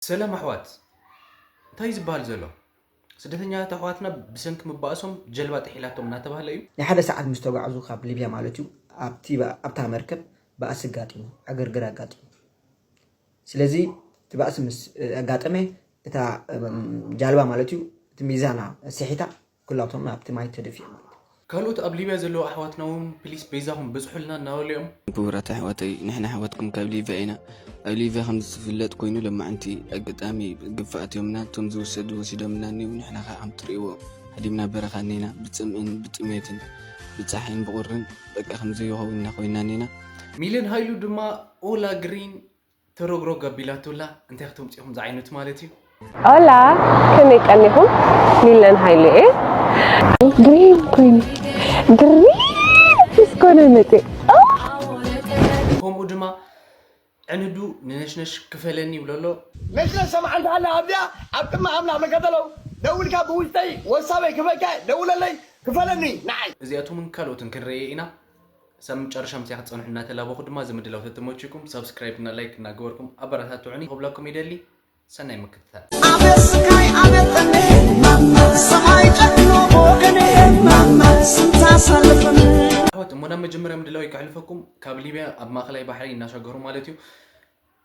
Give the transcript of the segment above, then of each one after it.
ሰላም ኣሕዋት፣ እንታይ እዩ ዝበሃል ዘሎ? ስደተኛታት ኣሕዋትና ብሰንኪ ምባእሶም ጀልባ ጥሒላቶም እናተባህለ እዩ። ንሓደ ሰዓት ምስ ተጓዕዙ ካብ ሊብያ ማለት እዩ፣ ኣብቲ ኣብታ መርከብ ባእሲ ኣጋጢሙ፣ ዕግርግር ኣጋጢሙ። ስለዚ እቲ ባእሲ ምስ ኣጋጠመ፣ እታ ጃልባ ማለት እዩ፣ እቲ ሚዛና ስሒታ፣ ኩላቶም ኣብቲ ማይ ተደፊኦም ማለት እዩ። ካልኦት ኣብ ሊብያ ዘለዉ ኣሕዋትና እውን ፕሊስ በይዛኹም በፅሑልና እናበሉ እዮም። ክቡራት ኣሕዋተይ፣ ንሕና ኣሕዋትኩም ካብ ሊብያ ኢና። ኣብ ሊብያ ከም ዝፍለጥ ኮይኑ፣ ለማዕንቲ ኣጋጣሚ ግፋ ኣትዮምና። እቶም ዝወሰዱ ወሲዶምና እኒው። ንሕና ከዓ ከም ትርእይዎ ሃዲምና በረኻ እኒና። ብፅምእን ብጥሜትን ብፀሓይን ብቁርን በቃ ከም ዘይኸውን ኢና ኮይና እኒና። ሚልን ሃይሉ ድማ ኦላ ግሪን ተሮግሮግ ኣቢላቶላ እንታይ ክተምፅኢኹም ዝዓይነቱ ማለት እዩ። ኦላ፣ ከመይ ቀኒኹም? ሚለን ሃይሉ እየ። ድሪም ኮይኑ ድሪም ምስ ኮነ መፅእ ከምኡ ድማ ዕንዱ ንነሽነሽ ክፈለኒ ይብሎ ኣሎ። ነሽነሽ ሰማዕንቲ ኣላ ኣብዚኣ ኣብ ቅድሚ ኣምላኽ መከተለው ደውልካ ብውሽጠይ ወሳበይ ክበካ ደውለለይ ክፈለኒ ንዓይ። እዚኣቶምን ካልኦትን ክንረኤ ኢና። ሳብ መጨረሻ ምሳይ ክትፀንሑ እናተላበኹ ድማ እዚ ምድላው ተተመችኩም ሳብስክራይብ እና ላይክ እናገበርኩም ኣበረታትዑኒ ክብለኩም ይደሊ። ሰናይ ምክትታል። ኣቤት ስቃይ ኣቤት ጠኔ ሰማይ ጨክኖ ብወገኔ ስንት ኣሳልፍን ኣሕዋት እሞ ናብ መጀመርያ ምድላው ከሕልፈኩም ካብ ሊብያ ኣብ ማእኸላይ ባሕሪ እናሻገሩ ማለት እዩ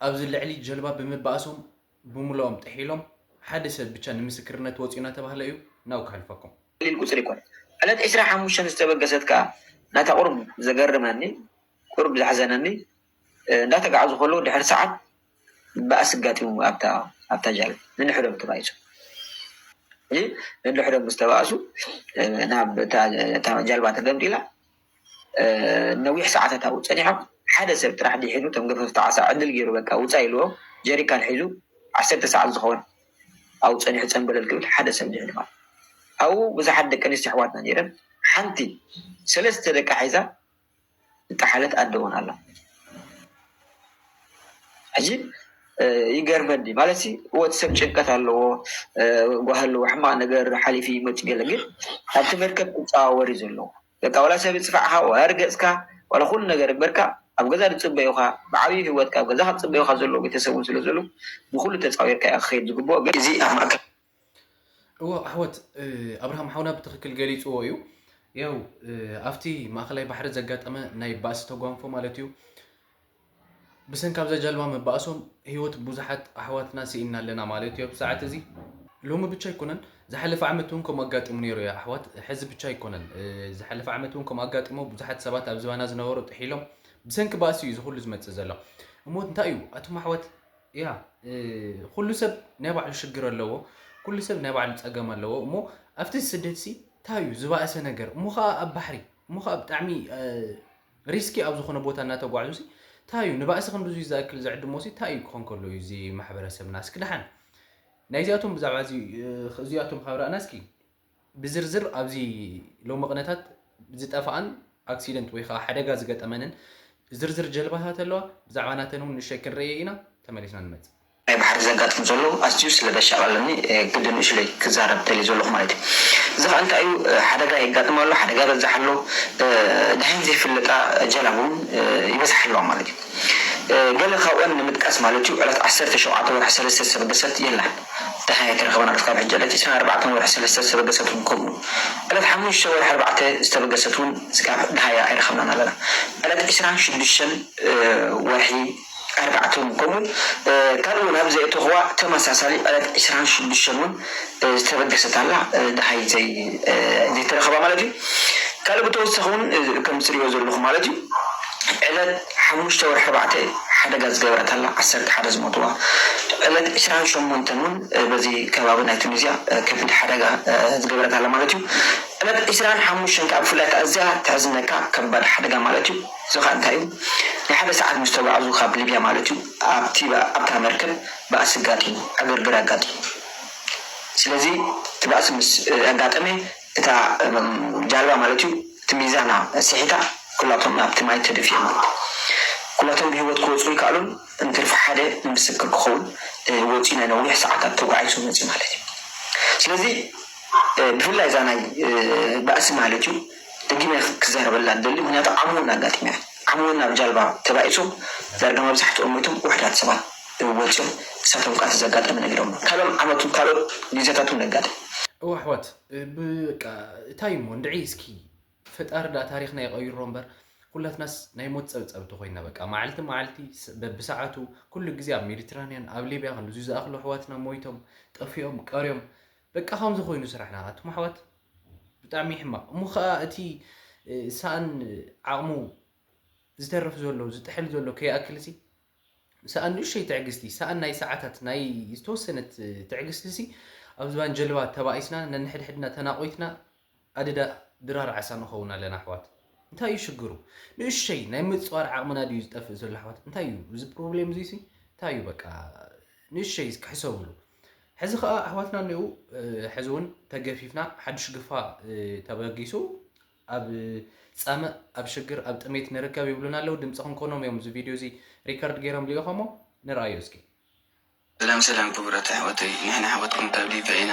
ኣብዚ ልዕሊ ጀልባ ብምባእሶም ብምልኦም ጥሒሎም ሓደ ሰብ ብቻ ንምስክርነት ወፂኡ እናተባህለ እዩ ናው ከሕልፈኩም። ቀሊል ቁፅሪ ይኮነ። ዕለት ዕስራ ሓሙሽተ ዝተበገሰት ከኣ ናታ ቁሩብ ዘገርመኒ ቁሩብ ዘሕዘነኒ እንዳተጋዕዙ ከለዉ ድሕሪ ሰዓት ባእሲ ኣጋጢሙ ኣብታ ኣብታ ጃልባ ንንሕዶም ተባኢሱ። እዚ ንንሕዶም ምስ ተባእሱ ናብ እታ ጃልባ ተገምጢላ ነዊሕ ሰዓታት ኣብኡ ፀኒሖም ሓደ ሰብ ጥራሕ ድሒኑ እቶም ገፈፍቲ ዓሳ ዕድል ገይሩ በቃ ውፃእ ኢልዎ ጀሪካን ሒዙ ዓሰርተ ሰዓት ዝኸውን ኣብኡ ፀኒሑ ፀንበለል ክብል ሓደ ሰብ ድሒኑ ማለት ኣብኡ ብዙሓት ደቂ ኣንስትዮ ኣሕዋትና ነይረን ሓንቲ ሰለስተ ደቃ ሒዛ ዝጠሓለት ኣደ እውን ኣላ ሕጂ ይገርመኒ ማለት ሲ ወዲ ሰብ ጭንቀት ኣለዎ ጓህ ኣለዎ ሕማቅ ነገር ሓሊፊ ይመፅ ገለ ግን ኣብቲ መርከብ ክፀዋወር እዩ ዘለዎ በቃ ዋላ ሰብ ይፅፋዕካ ዋላ ርገፅካ ዋላ ኩሉ ነገር እግበርካ ኣብ ገዛ ዝፅበዩካ ብዓብዩ ህይወትካ ኣብ ገዛ ክፅበዩካ ዘለዎ ቤተሰብ እውን ስለ ዘሎ ንኩሉ ተፃዊርካ እዩ ክኸይድ ዝግብኦ ግን እዚ ኣብ ማእከል እዎ ኣሕወት ኣብርሃም ሓውና ብትኽክል ገሊፅዎ እዩ ያው ኣብቲ ማእኸላይ ባሕሪ ዘጋጠመ ናይ ባእሲ ተጓንፎ ማለት እዩ ብሰንኪ ኣብዛ ጃልባ ምባእሶም ህይወት ብዙሓት ኣሕዋትና ስኢንና ኣለና ማለት እዩ ኣብዚ ሰዓት እዚ ሎሚ ብቻ ኣይኮነን ዝሓለፈ ዓመት እውን ከምኡ ኣጋጢሙ ነይሩ እዩ ኣሕዋት ሕዚ ብቻ ኣይኮነን ዝሓለፈ ዓመት እውን ከምኡ ኣጋጢሞ ብዙሓት ሰባት ኣብ ዝባና ዝነበሩ ጥሒሎም ብሰንኪ ባእሲ እዩ ዝኩሉ ዝመፅእ ዘሎ እሞ እንታይ እዩ ኣቶም ኣሕዋት ያ ኩሉ ሰብ ናይ ባዕሉ ሽግር ኣለዎ ኩሉ ሰብ ናይ ባዕሉ ፀገም ኣለዎ እሞ ኣብቲ ስደት ሲ እንታይ እዩ ዝበኣሰ ነገር እሞ ከዓ ኣብ ባሕሪ እሞ ከዓ ብጣዕሚ ሪስኪ ኣብ ዝኾነ ቦታ እናተጓዕዙ ሲ እንታይ እዩ ንባእሲ ክንድዙ ዝኣክል ዘዕድሞ ሲ እንታይ እዩ ክኾን ከሎ እዩ እዚ ማሕበረሰብና እስኪ ደሓን ናይዚኣቶም ብዛዕባ እዚኣቶም ካብ ረኣና እስኪ ብዝርዝር ኣብዚ ሎሚ ቅነታት ዝጠፍኣን ኣክሲደንት ወይ ከዓ ሓደጋ ዝገጠመንን ዝርዝር ጀልባታት ኣለዋ። ብዛዕባ ናተን እውን ንእሽተይ ክንርእዮ ኢና። ተመሊስና ንመፅእ። ናይ ባሕሪ ዘጋጥም ዘሎ ኣዝዩ ስለ ዘሻቐለኒ ግዲ ንእሽለይ ክዛረብ ደልየ ዘለኹ ማለት እዩ። እዚ ከዓ እንታይ እዩ ሓደጋ የጋጥም ኣሎ፣ ሓደጋ ይበዝሕ ኣሎ፣ ድሕን ዘይፍለጣ ጀላቡ እውን ይበዝሓ ኣለዋ ማለት እዩ። ገለ ካብኦን ንምጥቃስ ማለት እዩ ዕለት ዓሰርተ ሸውዓተ ወርሒ ሰለስተ ዝተበገሰት የላን። ደሓን ኣይተረኸበን ኣሎ። ካብ ሕጂ ዕለት ዕስራን ኣርባዕተን ወርሒ ሰለስተ ዝተበገሰት እውን ከምኡ። ዕለት ሓሙሽተ ወርሒ ኣርባዕተ ዝተበገሰት እውን ስጋብ ደሃያ ኣይረኸብናን ኣለና። ዕለት ዕስራን ሽዱሽተን ወርሒ ኣርባዕተ እውን ከምኡ። ካልእ እውን ኣብ ዘእተኽዋ ተመሳሳሊ ዕለት ዕስራን ሽዱሽተን እውን ዝተበገሰት ኣላ። ደሃይ ዘይተረኸባ ማለት እዩ። ካልእ ብተወሳኺ እውን ከም ትሪኦ ዘለኹ ማለት እዩ ዕለት ሓሙሽተ ወርሒ ኣርባዕተ ሓደጋ ዝገበረት ኣላ ዓሰርተ ሓደ ዝሞትዋ ዕለት ዕስራን ሸሞንተን እውን በዚ ከባቢ ናይ ቱኒዝያ ከቢድ ሓደጋ ዝገበረት ኣላ ማለት እዩ ዕለት ዕስራን ሓሙሽተን ከዓ ብፍላይ ከዓ እዚኣ ተሕዝነካ ከባድ ሓደጋ ማለት እዩ እዚ ከዓ እንታይ እዩ ናይ ሓደ ሰዓት ምስ ተጓዕዙ ካብ ሊብያ ማለት እዩ ኣብቲ ኣብታ መርከብ ባእሲ ኣጋጢሙ ዕግርግር ኣጋጢሙ ስለዚ እቲ ባእሲ ምስ ኣጋጠመ እታ ጃልባ ማለት እዩ እቲ ሚዛና ስሒታ ኩላቶም ኣብቲ ማይ ተደፊኦም ማለት ኩላቶም ብህይወት ክወፁ ይከኣሉን እንትርፊ ሓደ ንምስክር ክኸውን ወፂኡ ናይ ነዊሕ ሰዓታት ተጓዒሱ መፅእ ማለት እዩ ስለዚ ብፍላይ እዛ ናይ ባእሲ ማለት እዩ ደጊመ ክዛረበላ ደሊ ምክንያቱ ዓሙን ኣጋጢመ ዓሙን ኣብ ጃልባ ተባኢሶም ዳርጋ መብዛሕትኦም ሞይቶም ውሕዳት ሰባት ወፂኦም ክሳቶም ቃልሲ ዘጋጠመ ነገር እዮም። ካልኦም ዓመቱ ካልኦት ግዜታት እውን ነጋጥም። እወ ኣሕዋት፣ ብቃ እንታይ እሞ እንድዒ እስኪ፣ ፈጣሪ ዳ ታሪኽና ይቐይሮ እምበር፣ ኩላትናስ ናይ ሞት ጸብጸብቲ ኮይና። በቃ መዓልቲ መዓልቲ፣ በብሰዓቱ፣ ኩሉ ግዜ ኣብ ሜዲትራንያን ኣብ ሊብያ ክንድዚ ዝኣኽሉ ኣሕዋትና ሞይቶም፣ ጠፊኦም፣ ቀርዮም። በቃ ከምዚ ኮይኑ ስራሕና ኣቱም ኣሕዋት፣ ብጣዕሚ ሕማቕ። እሞ ኸኣ እቲ ሳኣን ዓቕሙ ዝተርፍ ዘሎ ዝጥሕል ዘሎ ከይኣክል ሲ ሳኣን ንእሽተይ ትዕግስቲ፣ ሳኣን ናይ ሰዓታት ናይ ዝተወሰነት ትዕግስቲ ሲ ኣብ ዝባን ጀልባ ተባኢስና ነንሕድሕድና ተናቆይትና ኣደዳ ድራር ዓሳ ንኸውን ኣለና ኣሕዋት። እንታይ እዩ ሽግሩ? ንእሽተይ ናይ ምፅዋር ዓቕምና ድዩ ዝጠፍእ ዘሎ ኣሕዋት? እንታይ እዩ እዚ ፕሮብሌም እዙይ ሲ? እንታይ እዩ በቃ ንእሽተይ እስኪ ሕሰብሉ። ሕዚ ከዓ ኣሕዋትና እኒኡ ሕዚ እውን ተገፊፍና ሓዱሽ ግፋ ተበጊሱ ኣብ ፃምእ ኣብ ሽግር ኣብ ጥሜት ንርከብ ይብሉና ኣለዉ። ድምፂ ክንኮኖም እዮም እዚ ቪድዮ እዚ ሪከርድ ገይሮም ልኢኾሞ ንርኣዮ እስኪ። ሰላም ሰላም ክቡራት ኣሕዋተይ፣ ንሕና ኣሕዋትኩም ካብ ሊብያ ኢና።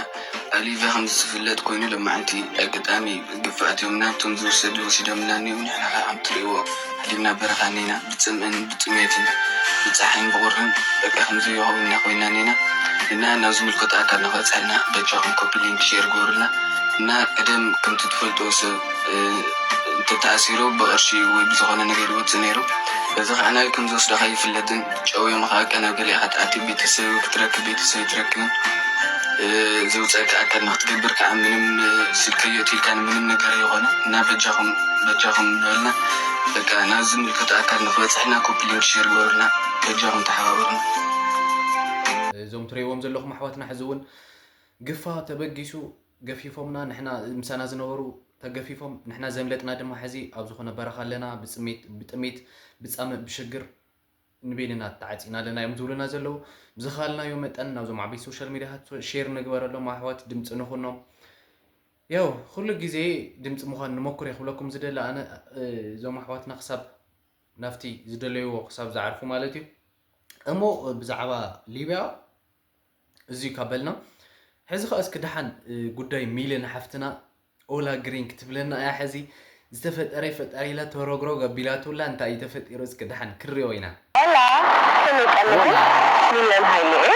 ኣብ ሊብያ ከም ዝፍለጥ ኮይኑ ሎማዓንቲ ኣጋጣሚ ግፋኣት እዮም ናብቶም ዝወሰዱ ወሲዶምና እኒው፣ ንሕና ከዓ ከም ትሪእዎ ሃዲምና በረኻ እኒና ብፅምእን ብጥሜትን ብፀሓይን ብቁርን በቃ ከም ዘይኸውን ኢና ኮይና እኒና። እና ናብ ዝምልከቶ ኣካል ንክበፅሐልና በጃኹም ኮፒ ሊንክ ሼር ግበሩልና። እና ቀደም ከምቲ ትፈልጥዎ ሰብ እንተተኣሲሩ ብቕርሺ ወይ ብዝኾነ ነገር ይወፅእ ነይሩ። በዚ ከዓ ናበይ ከም ዝወስዶ ከይፍለጥን ጨውዮም ከዓ ቀና ገሊእኻ ትኣቲ ቤተሰብ ክትረክብ ቤተሰብ ኣይትረክብን። ዘውፀእካ ኣካል ንክትገብር ከዓ ምንም ስልኪ የእትልካን ምንም ነገር ኣይኾነ እና በጃኹም በጃኹም ንበልና በቃ ናብ ዝምልከቶ ኣካል ንክበፅሕና ኮፒ ሊንክ ሼር ግበሩልና በጃኹም ተሓባበሩና። እዞም ትሪእዎም ዘለኹም ኣሕዋትና ሕዚ እውን ግፋ ተበጊሱ ገፊፎምና ንሕና ምሳና ዝነበሩ ተገፊፎም ንሕና ዘምለጥና ድማ ሕዚ ኣብ ዝኾነ በረኻ ኣለና ብፅሜት ብጥሜት ብፃምእ ብሽግር ንቤንና ተዓፂና ኣለና እዮም ዝብሉና ዘለዉ። ብዝኸኣልናዮ መጠን ናብዞም ዓበይቲ ሶሻል ሚዲያታት ሼር ንግበረሎም ኣሕዋት ድምፂ ንኹኖም። ያው ኩሉ ግዜ ድምፂ ምዃን ንመኩር እየ ክብለኩም ዝደሊ ኣነ እዞም ኣሕዋትና ክሳብ ናብቲ ዝደለይዎ ክሳብ ዝዓርፉ ማለት እዩ። እሞ ብዛዕባ ሊብያ እዚ ካብ በልና ሕዚ ከ እስኪ ደሓን ጉዳይ ሚልን ሓፍትና ኦላ ግሪን ክትብለና እያ። ሕዚ ዝተፈጠረ ፈጣሪ ኢላ ተሮግሮግ ኣቢላትውላ እንታይ እዩ ተፈጢሩ እስኪ ደሓን ክሪኦ ኢና። ኦላ ስም ይቀልቡ ሚለን ሃይለ እዩ።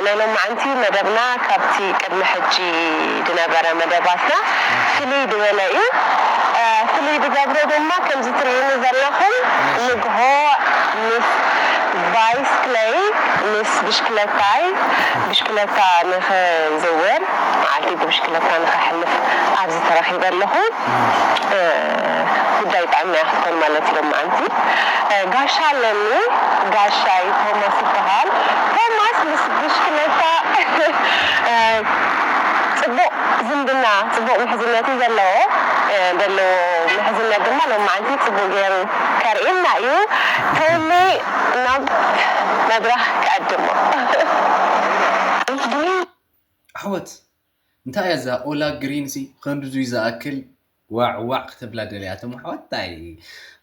ናይ ሎማዓንቲ መደብና ካብቲ ቅድሚ ሕጂ ዝነበረ መደባትና ፍልይ ዝበለ እዩ። ፍልይ ዝገብሮ ድማ ከምዚ ትርእዩኒ ዘለኹም ንግሆ ምስ ባይስክለይ ምስ ብሽክለታይ ብሽክለታ ንኽዝውር መዓልቲ ብብሽክለታ ንኽሕልፍ ኣብዚ ተረኺበ ኣለኹ። ጉዳይ ጥዕና ክትኮን ማለት እዩ ሎማዓንቲ። ጋሻ ኣለኒ፣ ጋሻይ ቶማስ ይበሃል። ቶማስ ምስ ብሽክለታ ፅቡቕ ዝምድና ፅቡቕ ምሕዝነት እዩ ዘለዎ። ዘለዎ ምሕዝነት ድማ ሎማዓንቲ ፅቡቕ ገይሩ ከርእየና እዩ። ተውኒ ናብ መድረኽ ክዕድሞ። ኣሕዋት እንታይ እያ እዛ ኦላ ግሪን ሲ ከንድዙይ ዝኣክል ዋዕ ዋዕ ክተብላ ደልያ እቶም ኣሕዋት እንታይ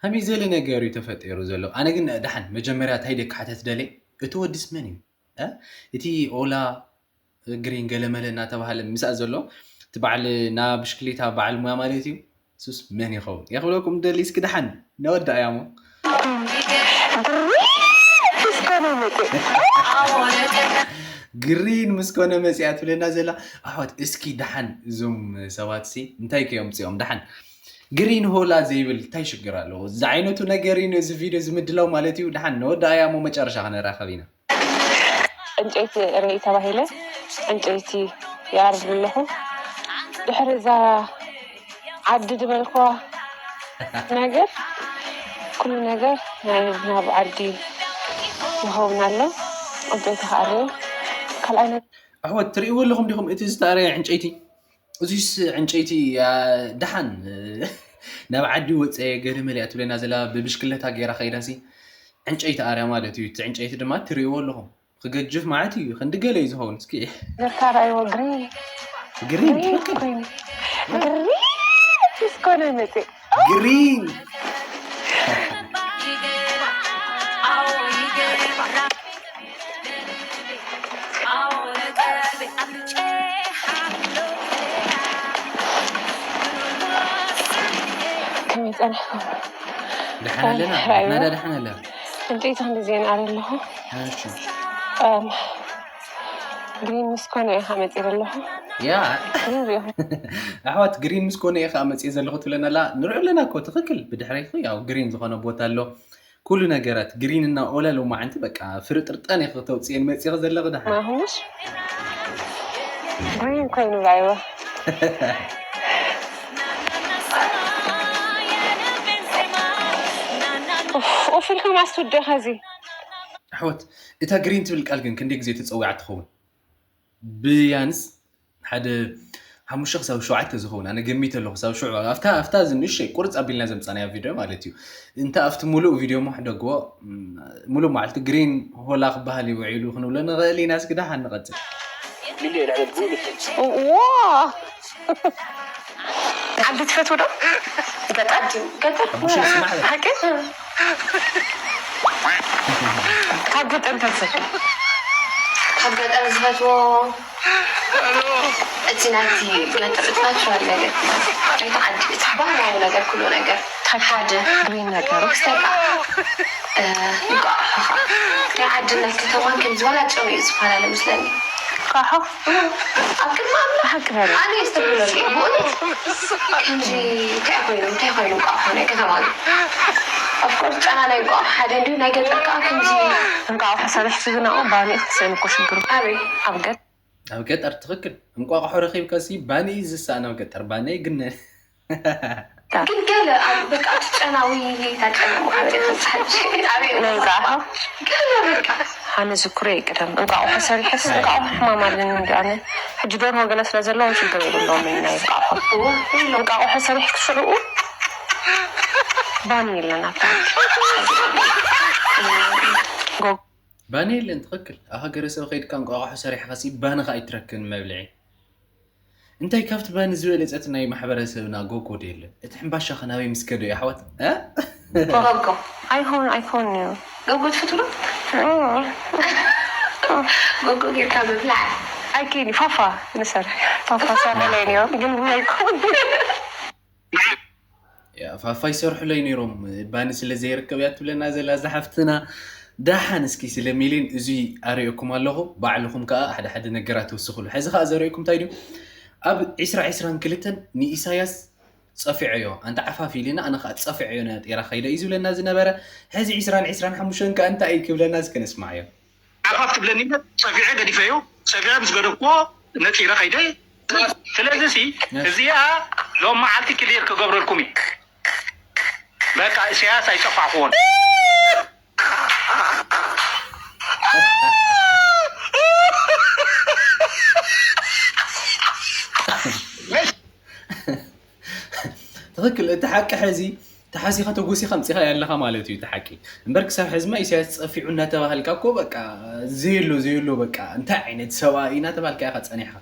ከመይ ዘለ ነገር እዩ ተፈጢሩ ዘሎ። ኣነ ግን ደሓን መጀመርያ እንታይ ደክሓተት ደለ እቲ ወድስ መን እዩ እቲ ኦላ ግሪን ገለመለ እናተባሃለ ምሳእ ዘሎ እቲ በዓል ና ብሽክሌታ በዓል ሙያ ማለት እዩ። ሱስ መን ይኸውን የኽብለኩም ደሊ እስኪ ደሓን ነወዳእያ እሞ ግሪን ምስ ኮነ መፅያ ትብለና ዘላ ኣሕዋት እስኪ ደሓን እዞም ሰባት ሲ እንታይ ከየምፅኦም ደሓን ግሪን ሆላ ዘይብል እንታይ ሽግር ኣለዎ እዚ ዓይነቱ ነገር እዩ ነዚ ቪድዮ ዝምድላው ማለት እዩ ደሓን ነወዳእያ እሞ መጨረሻ ክንራኸብ ኢና ዕንጨይቲ ርእይ ተባሂለ ዕንጨይቲ ይኣርድ ኣለኹ። ድሕሪ እዛ ዓዲ ዝበልክዋ ነገር ኩሉ ነገር ናይ ናብ ዓዲ ይኸውን ኣሎ። ዕንጨይቲ ክኣርዩ ካልኣይ ነገር ኣሕዋት ትርእይዎ ኣለኹም ዲኹም እቲ ዝተኣረየ ዕንጨይቲ እዚስ ዕንጨይቲ ደሓን ናብ ዓዲ ወፀ ገለ መሊኣ ትብለና ዘላ ብብሽክለታ ገይራ ከይዳሲ ዕንጨይቲ ኣርያ ማለት እዩ እቲ ዕንጨይቲ ድማ ትርእይዎ ኣለኹም ክገጅፍ ማለት እዩ ክንዲ ገለ እዩ ዝኸውን እስኪ ዘካራይዎ ግሪን ግሪን ግሪን ግሪን እስኮነ መጤ ግሪን ከመይ ጸኒሕኩም ደሓን ኣለና ናዳ ደሓን ኣለና ፍልጠይታ እንደዚህ ኣይነኣር ኣለኹ። እሺ እም፣ ግሪን ምስ ኮነ ኢኻ መፂእ ዘለኹ። ያ ግሪን ሪኢኹ። ኣሕዋት፣ ግሪን ምስ ኮነ እየ ከዓ መፅእ ዘለኹ ትብለና ኣላ። ንሪኦ ኣለና እኮ ትኽክል። ብድሕረይኩ ያው ግሪን ዝኾነ ቦታ ኣሎ። ኩሉ ነገራት ግሪን እና ኦላ ሎማዓንቲ በቃ ፍርጥርጠን ኢኺ ክተውፅእየን መፂኺ ዘለኺ። ደሓን ማሁንሽ ግሪን ኮይኑ ራይወ። ኡፍ፣ ኡፍ ኢልኩም ኣስወደኸ እዚ። ኣሕዋት፣ እታ ግሪን ትብል ቃል ግን ክንደይ ግዜ ተፀዊዓ ትኸውን? ብያንስ ሓደ ሓሙሽተ ክሳብ ሸውዓተ ዝኸውን ኣነ ገሚተ ኣለኹ። ክሳብ ሽዑ ኣብታ ኣብታ ዝንእሸይ ቁርፅ ኣቢልና ዘምፃናያ ቪድዮ ማለት እዩ። እንተ ኣብቲ ሙሉእ ቪድዮ ሞ ሕደግዎ። ም፣ ሙሉእ መዓልቲ ግሪን ሆላ ክበሃል እዩ ውዒሉ ክንብሎ ንኽእል ኢና። እስኪ ደሓን ንቐፅል። ዋ፣ ዓዲ ትፈትው ዶ? ገጠር? ገጠር። ሓቂ? ካብ ገጠር እንታይ ትፈትው? ካብ ገጠር ዝፈትዎ እቲ ናይቲ ገጠር እቲ ናቹራል ነገር፣ ናይቲ ዓዲ፣ እቲ ባህላዊ ነገር፣ ኩሉ ነገር ሓደ ግሪን ነገሩ። በቃ፣ እ፣ እንቋቑሖ ኸዓ ናይ ዓድን ናይ ከተማን ከም ዝበላ ጨው እዩ ዝፈላለ መስለኒ። እንቋቑሖ? ኣብ ቅድሚ ኣምላኽ ሓቂ በል። ኣነ እየ ዝተብለሉ፣ ብእውነት። ከምዚ እንታይ ኮይኑ፣ እንታይ ኮይኑ እንቋቑሖ ናይ ከተማ ግን? ኦፍኮርስ ጨና ናይ እንቋቑሖ ሓደ እንዲሁ፣ ናይ ገጠር ከዓ ከምዚ። እንቋቑሖ ሰሪሕኪ ግን ኣብኡ ባኒ ክትስእኒ እኮ ሽግሩ። ኣበይ? ኣብ ገጠር። ኣብ ገጠር ትኽክል። እንቋቑሖ ረኺብካሲ ባኒ እዩ ዝሰኣን ኣብ ገጠር። ባኒ ግን ግን ገለ ኣብ በቃ እቲ ጨናዊ ታጨና ማሕበረ ተጻሕፍ ኣበይ ናይ እንቋቑሖ? ገለ በቃ ኣነ ዝክሮ ይቅደም። እንቋቑሖ ሰሪሐስ እንቋቑሖ ሕማም ኣለኒ እንዲ ኣነ። ሕጂ ዶርሆ ገለ ስለ ዘለዎም ሽግር የብሎም ናይ እንቋቑሖ። እወ፣ እንቋቑሖ ሰሪሕኪ ሽዑኡ ባኒ የለን ኣብታ። ጎ- ባኒ የለን። ትኽክል። ኣብ ሃገረሰብ ከይድካ እንቋቑሖ ሰሪሕካሲ ባኒ ኸኣ ኣይትረክብን መብልዒ። እንታይ ካብቲ ባኒ ዝበለጸት ናይ ማሕበረሰብና ጎጎ ዶ የለን? እቲ ሕምባሻ ኸ ናበይ ምስ ከደ እዩ ኣሕዋት? እ? ጎጎ ኣይኮን ኣይኮን እዩ። ጎጎ ትፈትው ዶ? ኦ፣ ጎጎ ጌርካ ምብላዕ። ኣይከይን እዩ። ፋፋ ንሰርሕ። ፋፋ ሰርሐለይ ነይሩ፣ ግን ቡን ኣይኮን። ያ፣ ፋፋ ይሰርሑለይ ነይሮም፣ ባኒ ስለ ዘይርከብ እያ ትብለና ዘላ እዛ ሓፍትና። ደሓን እስኪ ስለ ሚሊን እዙይ ኣርእየኩም ኣለኹ፣ ባዕልኹም ከኣ ሓደ ሓደ ነገራት ተውስኹሉ። ሕዚ ከኣ ዘርእየኩም እንታይ ድዩ? ኣብ ዒስራ ዒስራን ክልተን ንኢሳያስ ጸፊዐዮ፣ ኣንታ ዓፋፍ ኢልና ኣነ ከኣ ጸፊዐዮ ነጢራ ከይደ እዩ ዝብለና ዝነበረ። ሕዚ ዒስራን ዒስራን ሓሙሽተን ከኣ እንታይ እዩ ክብለና እስከ ንስማዓዮ። ዓፋፍ ትብለኒ እምበር ጸፊዐ ገዲፈዮ። ጸፊዐ ምስ ገደፍኩዎ ነጺረ ከይደ። ስለዚ ሲ እዚኣ ሎም መዓልቲ ክሊር ክገብረልኩም እዩ። በቃ ኢሳያስ ኣይጸፋዕኩዎን። ትኽክል። እቲ ሓቂ ሕዚ ተሓሲኻ ተጎሲኻ ኣምጺኻዮ ኣለኻ ማለት እዩ። እቲ ሓቂ እምበር ክሳብ ሕዝማ ኢሳያስ ጸፊዑ እናተባህልካ እኮ በቃ ዘየሎ ዘየሎ በቃ እንታይ ዓይነት ሰብኣይ እዩ እናተባህልካ ኢኻ ጸኒሕኻ።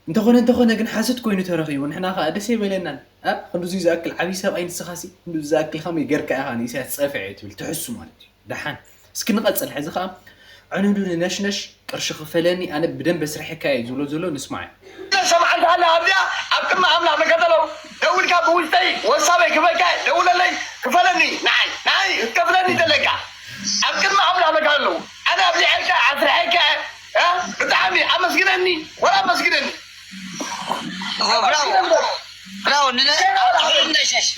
እንተኾነ እንተኾነ ግን ሓሶት ኮይኑ ተረኺቡ ንሕና ኸኣ ደስ ኣይበለናን። ኣ ክንዱዚ ዝኣክል ዓብዪ ሰብኣይ ንስኻሲ ክንዱዚ ዝኣክል ከመይ ጌርካ ኢኻ ንኢሳያስ ጸፊዐ ትብል ትሕሱ ማለት እዩ። ደሓን እስኪ ንቐጽል። ሕዚ ኸኣ ዕኑዱ ንነሽነሽ ቅርሺ ክፈለኒ ኣነ ብደንበ ስርሒካ እየ ዝብሎ ዘሎ ንስማዕ። ሰማዕንቲ ኣለ ኣብዚኣ ኣብ ቅድሚ ኣምላኽ መከተለው ደውልካ ብውሽጠይ ወሳበይ ክበልካ ደውለለይ ክፈለኒ ንዓይ ንዓይ ክትከፍለኒ ዘለካ ኣብ ቅድሚ ኣምላኽ መከተለው ኣነ ኣብዚሐካ ኣስርሐካ እ? ብጣዕሚ ኣመስግነኒ ወላ ኣመስግነኒ ብራው ብራው ንነ ንነሸሽ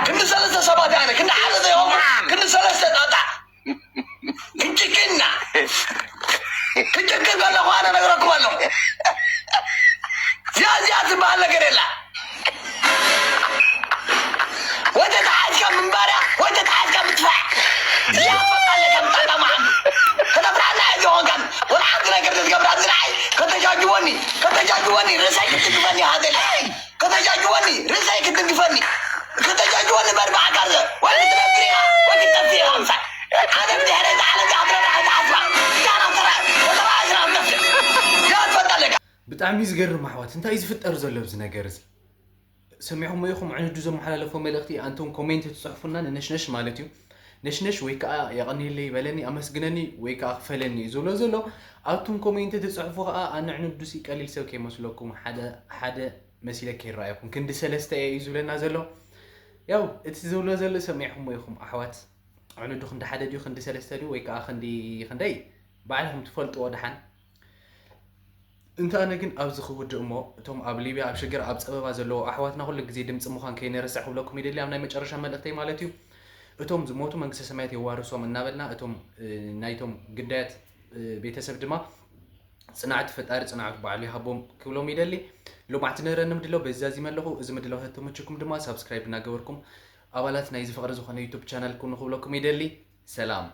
ክንዲ ሰለስተ ሰባት ኣነ ክንዲ ሓደ ዘይሆን ክንዲ ሰለስተ ጣጣ ክንጭክና ክንጭክን ከለኹ ኣነ ነግረኩም ኣለኹ እዚኣ እዚኣ ዝበሃል ነገር የላ ወይ ተተሓዝካ ምንባርያ ወይ ተተሓዝካ ምጥፋዕ እዚኣ ፈቃለካ ምጣጣ መዓም ከተፍርሓና እየ ዝኾንካን ወላ ሓንቲ ነገር ተትገብራ ዝረዓይ ከተጃጅወኒ ከተጃጅወኒ ርእሰይ ክትድግፈኒ ሃዘለ ከተጃጅወኒ ርእሰይ ክትድግፈኒ ከተጃጅወኒ በርባዕካ ዘ ወይ ክትነብር ኢኻ ወይ ክትጠፍእ ኢኻ ምሳይ ሓደ ብድሕረይ ዝዓለም ዝኣትረና ኣይትሓስባ ዳና ተራ ወተባኣዝና ምጠፍእ ያ ትፈልጣ ኣለካ ብጣዕሚ እዩ ዝገርም ኣሕዋት፣ እንታይ እዩ ዝፍጠር ዘሎ ኣብዚ ነገር እዚ? ሰሚዕኹም ኢኹም ዕንዱ ዘመሓላለፎ መልእኽቲ፣ ኣንቱም ኮሜንት ትፅሕፉና ንነሽነሽ ማለት እዩ። ነሽነሽ ወይ ከዓ የቐንየለይ በለኒ፣ ኣመስግነኒ ወይ ከዓ ክፈለኒ እዩ ዝብሎ ዘሎ። ኣቱም ኮሜንት ትፅሕፉ ከዓ ኣነ ዕንዱሲ ቀሊል ሰብ ከይመስለኩም ሓደ ሓደ መሲለ ከይረኣየኩም። ክንዲ ሰለስተ እየ እዩ ዝብለና ዘሎ። ያው እቲ ዝብሎ ዘሎ ሰሚዕኹሞ ኢኹም ኣሕዋት። ዕኑዱ ክንዲ ሓደ ድዩ፣ ክንዲ ሰለስተ ድዩ፣ ወይ ከዓ ክንዲ ክንደይ፣ ባዕልኹም ትፈልጥዎ ደሓን። እንተ ኣነ ግን ኣብዚ ክውድእ እሞ፣ እቶም ኣብ ሊብያ ኣብ ሽግር ኣብ ጸበባ ዘለዉ ኣሕዋትና ኩሉ ግዜ ድምጺ ምዃን ከይንረስዕ ክብለኩም ይደሊ፣ ኣብ ናይ መጨረሻ መልእኽተይ ማለት እዩ። እቶም ዝሞቱ መንግስተ ሰማያት የዋርሶም እናበልና፣ እቶም ናይቶም ግዳያት ቤተሰብ ድማ ጽንዓት ፈጣሪ ጽንዓት ባዕሉ ይሃቦም ክብሎም ይደሊ። ሎማዕቲ ንረኒ ምድላው በዚ ዛዚመ ኣለኹ። እዚ ምድላው ተተመችኩም ድማ ሳብስክራይብ እናገበርኩም ኣባላት ናይዚ ፍቕሪ ዝኾነ ዩቱብ ቻናል ኩኑ ክብለኩም ይደሊ። ሰላም።